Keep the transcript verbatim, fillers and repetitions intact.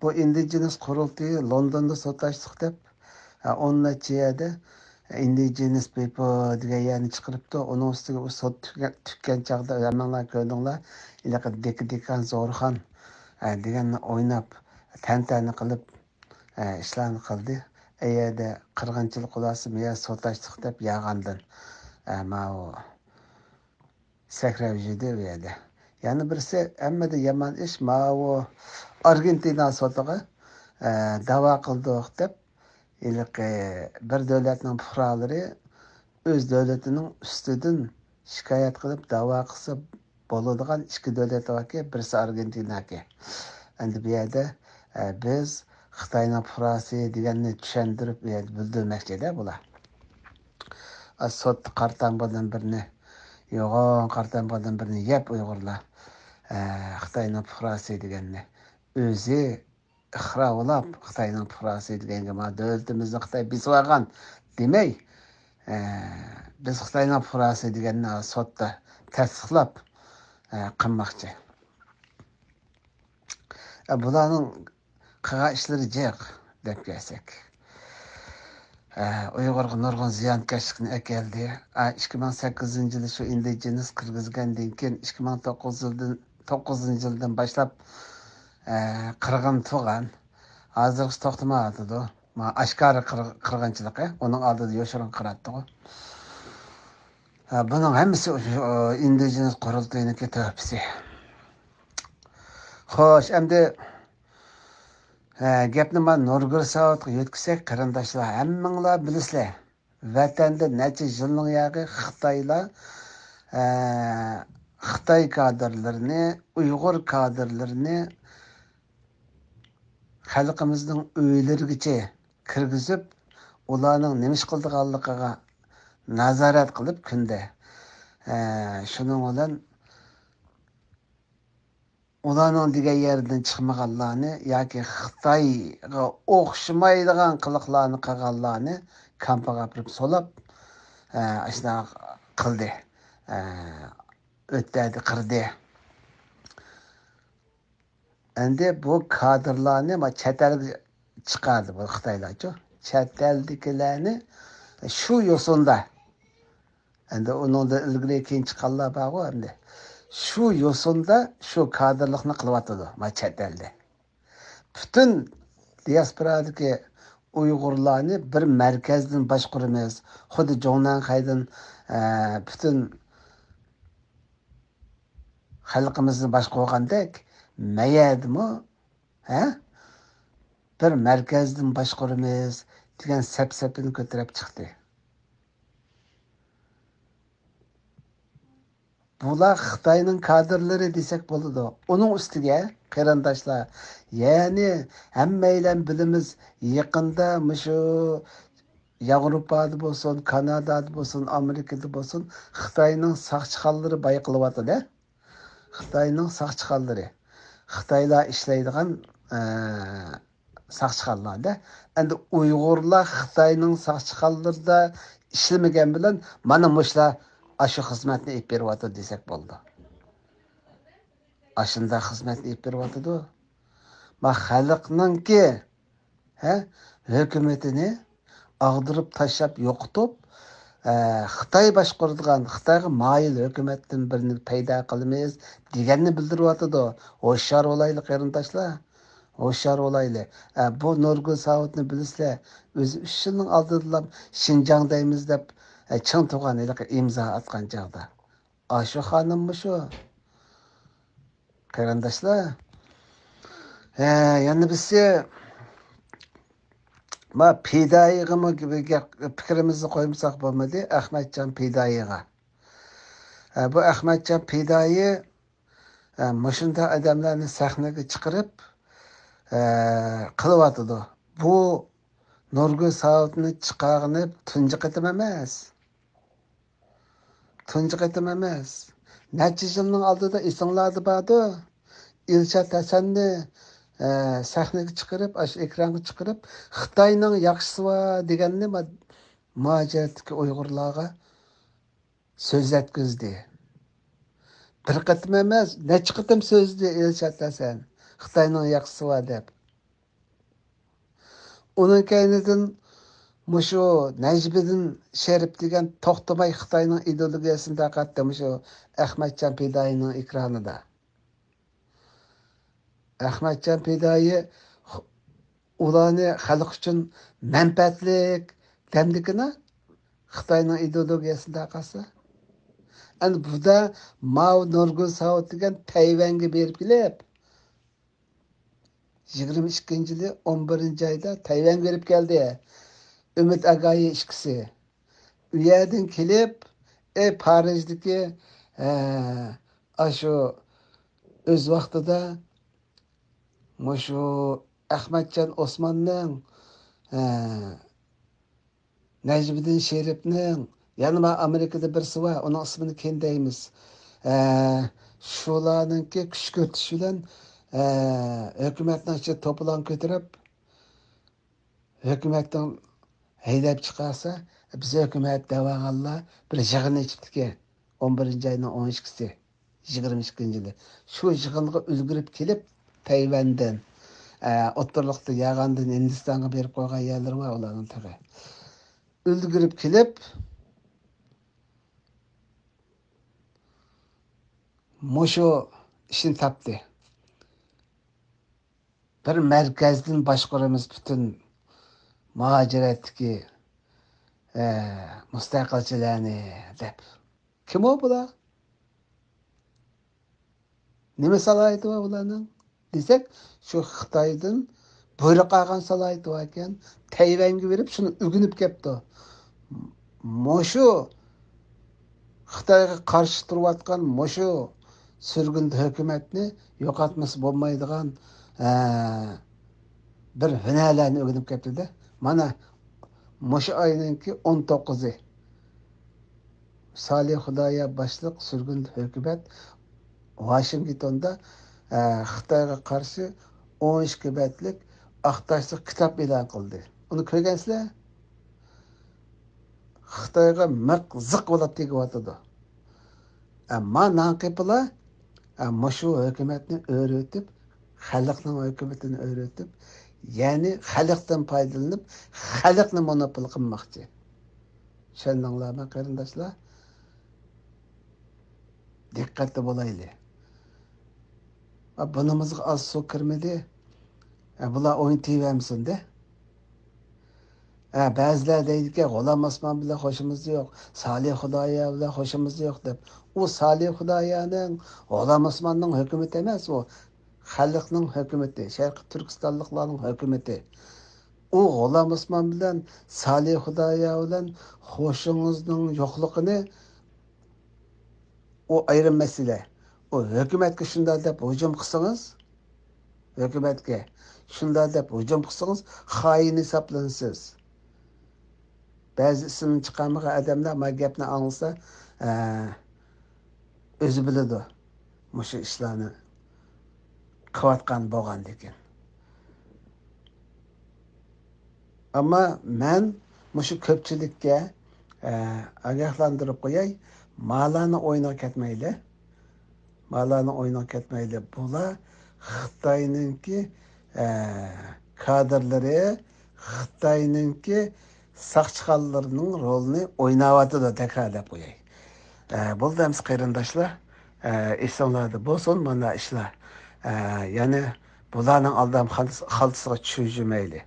بۇ ئىندىجېنس قۇرۇلتىيى لوندوندا سوتاشلىق دەپ، ھە، ئون نەچچە يەردە ئىندىجېنس پىپل دېگەن يەرنى چىقىرىپتۇ. ئۇنىڭ ئۈستىگە ئۇ سوت تۈگە-، تۈگىگەن چاغدا ھەممىڭلار كۆردۈڭلار، ھېلىقى دېكى دېكان زورخان، ھە، دېگەننى ئويناپ، تەنتەنە قىلىپ، ئە، ئىشلارنى قىلدى. ئەيەردە قىرغىنچىلىق قىلارسىمۇ يا سوتاشلىق دەپ ياغاندىن، ئە، ماۋۇ سەكرەپ يۈردى ئۇ يەردە. يەنە بىرسى، ھەممىدىن يامان ئىش، ماۋۇ ئارگېنتىنا سوتىغا، ئە، داۋا قىلدۇق دەپ، ھېلىقى بىر دۆلەتنىڭ پۇقرالىرى ئۆز دۆلىتىنىڭ ئۈستىدىن شىكايەت قىلىپ داۋا قىلسا بولىدىغان ئىككى دۆلەت باركى، بىرسى ئارگېنتىناكى. ئەمدى بۇ يەردە، ئە، بىز خىتاينىڭ پۇقراسى دېگەننى چۈشەندۈرۈپ، بۇ يەردە بىلدۈرمەكچىدە بۇلار. ئە، سوتتا قارا تامغىدىن بىرنى، يوغان قارا تامغىدىن بىرنى يەپ ئۇيغۇرلار، ئە، خىتاينىڭ پۇقراسى دېگەننى ئۆزى ئىقراۋلاپ، خىتاينىڭ پۇقراسى دېگەنگە، ما دۆلىتىمىزنى خىتاي بېسىۋالغان دېمەي، ئە، بىز خىتاينىڭ پۇقراسى دېگەننى سوتتا تەستىقلاپ، ئە، قىلماقچى. ئە، بۇلارنىڭ قىلغان ئىشلىرى جىق دەپ كەلسەك. ئە، ئۇيغۇرغا نۇرغۇن زىيانكەشلىكنى ئەكەلدى. ئە، ئىككى مىڭ سەككىزىنچى يىلى شۇ ئىندىجېنس كىرگۈزگەندىن كېيىن، ئىككى مىڭ توققۇزىنچى يىلدىن، توققۇزىنچى يىلدىن باشلاپ، ئە، قىرغىن تۇغان. ھازىرغىچە توختىمايۋاتىدۇ. ما ئاشكارا قىر-، قىرغىنچىلىقى، ئۇنىڭ ئالدىدا يوشۇرۇن قىراتتىغۇ. ئە، بۇنىڭ ھەممىسى شۇ، ئە، ئىندىجېنس قۇرۇلتىيىنىڭكى تۆھپىسى. خوش، ئەمدى، ئە، گەپنى مانا نۇرگۈل ساۋۇتقا يۆتكىسەك، قېرىنداشلار، ھەممىڭلار بىلىسىلەر، ۋەتەندە نەچچە يىلنىڭ ياقى خىتايلار، ئە، خىتاي كادىرلىرىنى، ئۇيغۇر كادىرلىرىنى خەلقىمىزنىڭ ئۆيلىرىگىچە كىرگۈزۈپ، ئۇلارنىڭ نېمە ئىش قىلىدىغانلىقىغا نازارەت قىلىپ كۈندە، ئە، شۇنىڭ بىلەن ئۇلارنىڭ دېگەن يېرىدىن چىقمىغانلارنى ياكى خىتايغا ئوخشىمايدىغان قىلىقلارنى قىلغانلارنى كامپىغا ئاپىرىپ سولاپ، ئە، ئاشۇنداق قىلدى. ئە، ئۆتتەردى، قىردى. ئەمدى بۇ كادىرلارنى ما چەت ئەلگە چىقاردى بۇ خىتايلارچۇ. چەت ئەلدىكىلەرنى شۇ يوسۇندا، ئەمدى ئۇنىڭدىن ئىلگىرى كېيىن چىققانلار بارغۇ ئەمدى. شۇ يوسۇندا شۇ كادىرلىقنى قىلىۋاتىدۇ ما چەت ئەلدە. پۈتۈن دىياسپورادىكى ئۇيغۇرلارنى بىر مەركەزدىن باشقۇرىمىز. خۇددى جۇڭنەنخەيدىن، ئە، پۈتۈن خەلقىمىزنى باشقۇرغاندەك، مەيەردىمۇ، ھە، بىر مەركەزدىن باشقۇرىمىز دېگەن سەپسەپىنى كۆتۈرۈپ چىقتى. بۇلار خىتاينىڭ كادىرلىرى دېسەك بولىدۇ. ئۇنىڭ ئۈستىگە، قېرىنداشلار، يەنى ھەممەيلەن بىلىمىز، يېقىندا مۇشۇ ياۋروپادا بولسۇن، كانادادا بولسۇن، ئامېرىكىدا بولسۇن، خىتاينىڭ ساقچىخانلىرى بايقىلىۋاتىدۇ. خىتاينىڭ ساقچىخانلىرى، خىتايلار ئىشلەيدىغان، ئە، ساقچىخانىلاردا. ئەمدى ئۇيغۇرلار خىتاينىڭ ساقچىخانىلىرىدا ئىشلىمىگەن بىلەن مانا مۇشۇلار ئاشۇ خىزمەتنى ئېلىپ بېرىۋاتىدۇ دېسەك بولىدۇ. ئاشۇنداق خىزمەتنى ئېلىپ بېرىۋاتىدۇ. ما خەلقنىڭكى، ھە، ھۆكۈمىتىنى ئاغدۇرۇپ تاشلاپ يوقىتىپ، ئە، خىتاي باشقۇرىدىغان، خىتايغا مايىل ھۆكۈمەتتىن بىرنى پەيدا قىلىمىز دېگەننى بىلدۈرۈۋاتىدۇ. ھوشيار بولايلى قېرىنداشلار، ھوشيار بولايلى. ئە، بۇ نۇرگۈل ساۋۇتنى بىلىسىلەر، ئۆزى ئۈچ يىلنىڭ ئالدىدىلا شىنجاڭ دەيمىز دەپ، ئە، چىڭ تۇغان ھېلىقى ئىمزا ئاتقان چاغدا. ئاشۇ خانىممۇ شۇ. قېرىنداشلار، ھە، يەنە بىرسى، ما پىدائىيغىمۇ بىر گەپ، پىكرىمىزنى قويمىساق بولمىدى، ئەخمەتجان پىدائىيغا. ھە، بۇ ئەخمەتجان پىدائىي، ھە، مۇشۇنداق ئادەملەرنى سەھنىگە چىقىرىپ، ھە، قىلىۋاتىدۇ. بۇ نۇرگۈل ساۋۇتنى چىقارغىنى تۇنجى قېتىم ئەمەس. تۇنجى قېتىم ئەمەس. نەچچە يىلنىڭ ئالدىدا ئېسىڭلاردا باردۇ، ئىلشات ھەسەننى، ئە، سەھنىگە چىقىرىپ، ئاشۇ ئېكرانغا چىقىرىپ، خىتاينىڭ ياخشىسى بار دېگەننى ما-، مۇھاجىرەتتىكى ئۇيغۇرلارغا سۆزلەتكۈزدى. بىر قېتىم ئەمەس، نەچچە قېتىم سۆزلىدى ئىلشات ھەسەن، خىتاينىڭ ياخشىسى بار دەپ. ئۇنىڭ كەينىدىن مۇشۇ نەجمىدىن شېرىپ دېگەن توختىماي خىتاينىڭ ئىدېئولوگىيەسىنى تارقاتتى مۇشۇ ئەخمەتجان پىدائىينىڭ ئېكرانىدا. ئەخمەتجان پىدائىي خ-، ئۇلارنى خەلق ئۈچۈن مەنپەئەتلىك دەمدىكىنا خىتاينىڭ ئىدېئولوگىيەسىنى تارقاتسا. ئەنە بۇدا ماۋ نۇرگۈل ساۋۇت دېگەن تەيۋەنگە بېرىپ كېلىپ، يىگىرمە ئىككىنچى يىلى ئون بىرىنچى ئايدا تەيۋەنگە بېرىپ كەلدى. ئۈمىد ئاگايى ئىككىسى. ئۇ يەردىن كېلىپ، ئەي پارىژدىكى، ئە، ئاشۇ ئۆز ۋاقتىدا مۇشۇ ئەخمەتجان ئوسماننىڭ، ئە، نەجمىدىن شېرىپنىڭ، يەنە مانا ئامېرىكىدا بىرسى بار، ئۇنىڭ ئىسمىنى كېيىن دەيمىز. ئە، شۇلارنىڭكى كۈشكۈرتۈشى بىلەن، ئە، ھۆكۈمەتنىڭ ئىچىدە توپىلاڭ كۆتۈرۈپ، ھۆكۈمەتنىڭ ھەيدەپ چىقارسا، بىز ھۆكۈمەت دەۋالغانلار بىر يىغىن ئېچىپتىكەن. ئون بىرىنچى ئاينىڭ ئون ئىككىسى، يىگىرمە ئىككىنچى يىلى. شۇ يىغىنغا ئۈلگۈرۈپ كېلىپ، تەيۋەندىن، ئە، ئوتتۇرىلىقتا ياغاندىن ھىندىستانغا بېرىپ قويغان يەرلىرى بار ئۇلارنىڭ تېخى. ئۈلگۈرۈپ كېلىپ، مۇشۇ ئىشنى تاپتى. بىر مەركەزدىن باشقۇرىمىز پۈتۈن مۇھاجىرەتتىكى، ئە، مۇستەقىلچىلەرنى دەپ. كىم ئۇ بۇلار؟ نېمە سالاھىيىتى بار بۇلارنىڭ؟ دېسەك، شۇ خىتايدىن بۇيرۇق ئالغان سالاھىيىتى باركەن، تەيۋەنگە بېرىپ شۇنى ئۆگىنىپ كەپتۇ. مۇشۇ خىتايغا قارشى تۇرۇۋاتقان مۇشۇ سۈرگۈندە ھۆكۈمەتنى يوقاتمىسا بولمايدىغان، ئە، بىر ھۈنەرلەرنى ئۆگىنىپ كەپتۇ-دە. مانا مۇشۇ ئاينىڭكى ئون توققۇزى. سالىھ خۇدايار باشلىق سۈرگۈن ھۆكۈمەت ۋاشىنگتوندا، ئە، خىتايغا قارشى ئون ئىككى بەتلىك ئاق تاشلىق كىتاب ئېلان قىلدى. ئۇنى كۆرگەنسىلەر؟ خىتايغا مىق زىق بولاپ تېگىۋاتىدۇ. ئەمما نانقېپىلار، ئە، مۇشۇ ھۆكۈمەتنى ئۆرۈتۈپ، خەلقنىڭ ھۆكۈمىتىنى ئۆرۈتۈپ، يەنى خەلقتىن پايدىلىنىپ، خەلقنى مونوپول قىلماقچى. چۈشەندىڭلارمۇ، قېرىنداشلار؟ دىققەتتە بولايلى. ئا، بۇنىمىزغا ئاز سۇ كىرمىدى. ئە، بۇلار ئوينىتىۋەرمىسۇن دە. ئە، بەزىلەر دەيدىكەن، غۇلام ئوسمان بىلەن خوشىمىز يوق، سالىھ خۇدايار بىلەن خوشىمىز يوق دەپ. ئۇ سالىھ خۇدايارنىڭ، غۇلام ئوسماننىڭ ھۆكۈمىتى ئەمەس ئۇ. خەلقنىڭ ھۆكۈمىتى، شەرقىي تۈركىستانلىقلارنىڭ ھۆكۈمىتى. ئۇ غۇلام ئوسمان بىلەن سالىھ خۇدايار بىلەن خوشىڭىزنىڭ يوقلۇقىنى، ئۇ ئايرىم مەسىلە. ئۇ ھۆكۈمەتكە شۇنداق دەپ ھۇجۇم قىلسىڭىز، ھۆكۈمەتكە شۇنداق دەپ ھۇجۇم قىلسىڭىز، خائىن ھېسابلىنىسىز. بەزى ئىسمىنى چىقارمىغان ئادەملەر ما گەپنى ئاڭلىسا، ئە، ئۆزى بىلىدۇ مۇشۇ ئىشلارنى قىلىۋاتقان بولغاندىكىن. ئەمما مەن مۇشۇ كۆپچىلىككە، ئە، ئاگاھلاندۇرۇپ قوياي، مالارنى ئويۇنغا كەتمەيلى. مالارنى ئويۇنغا كەتمەيلى. بۇلار خىتاينىڭكى، ئە، كادىرلىرى، خىتاينىڭكى ساقچىخانىلىرىنىڭ رولىنى ئويناۋاتىدۇ، تەكرارلاپ قوياي. ئە، بولدى ئەمسە قېرىنداشلار، ئە، ئېسىڭلاردا بولسۇن مانا ئىشلار. ئە، يەنە بۇلارنىڭ ئالدام خالتىسىغا چۈشۈرمەيلى.